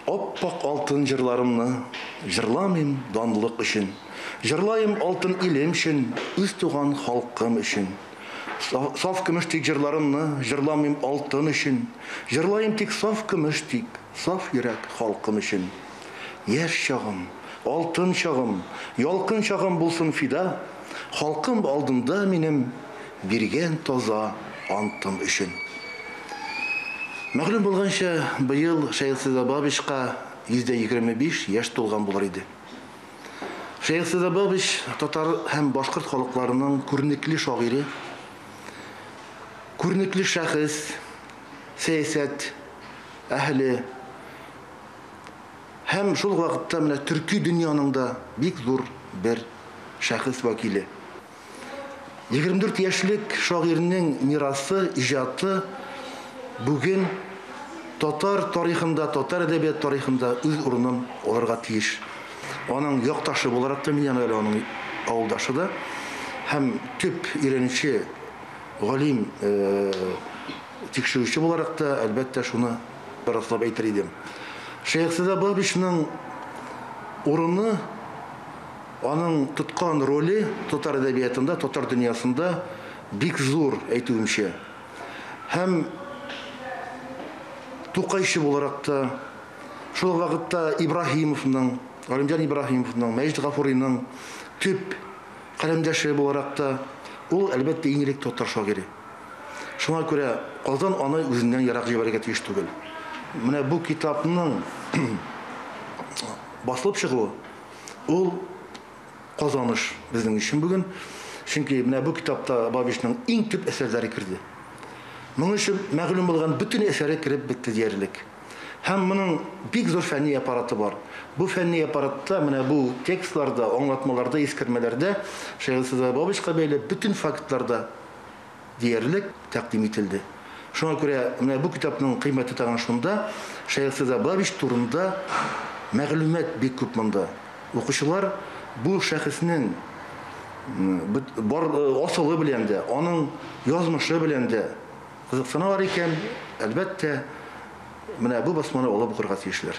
Ап-ак алтын җырларымны җырламыйм данлык өчен, Җырлаем алтын илем өчен, үз туган халкым өчен. Саф көмеш тик җырларымны җырламыйм алтын өчен, Җырлаем тик саф көмеш тик, саф йөрәк халкым өчен. Яшь чагым, алтын чагым, ялкын чагым булсын фида, Халкым алдында минем биргән таза антым өчен. Мәгълүм булганча, быел Шәехзадә Бабичка 125 яшь тулган булыр иде. Шәехзадә Бабич татар һәм башкорт халыкларының күренекле шагыйре, күренекле шәхес, сәясәт әһеле һәм шул ук вакытта менә төрки дөньяның да бик зур бер шәхес вәкиле. 24 яшьлек шагыйрьнең мирасы, иҗаты бүген татар тарихында, татар әдәбият тарихында үз урынын алырга тиеш. Аның якташы буларак та, мин әле аның авылдашы да һәм төп өйрәнүче галим, тикшерүче буларак та, әлбәттә, шуны раслап әйтер идем. Шәехзадә Бабичның урыны, аның тоткан роле татар әдәбиятында, татар дөньясында бик зур, әйтүемчә. Һәм Тукайчы буларак та, шул ук вакытта Ибраһимовның, Галимҗан Ибраһимовның, Мәҗит Гафуриның төп каләмдәше буларак та, ул, әлбәттә, иң элек татар шагыйре. Шуңа күрә Казан аны үзеннән ерак җибәрергә тиеш түгел. Менә бу китапның басылып чыгуы, ул казаныш безнең өчен бүген. Чөнки менә бу китапта Бабичның иң төп әсәрләре керде. Моның өчен мәгълүм булган бөтен әсәре кереп бетте диярлек. Һәм моның бик зур фәнни аппараты бар. Бу фәнни аппаратта менә бу текстларда, аңлатмаларда, искәрмәләрдә Шәехзадә Бабичка бәйле бөтен фактлар да диярлек тәкъдим ителде. Шуңа күрә менә бу китапның кыйммәте тагын шунда, Шәехзадә Бабич турында мәгълүмат бик күп монда. Укучылар бу шәхеснең бар асылы белән дә, аның язмышы белән дә кызыксыналар икән, әлбәттә, менә бу басманы алып укырга тиешләр.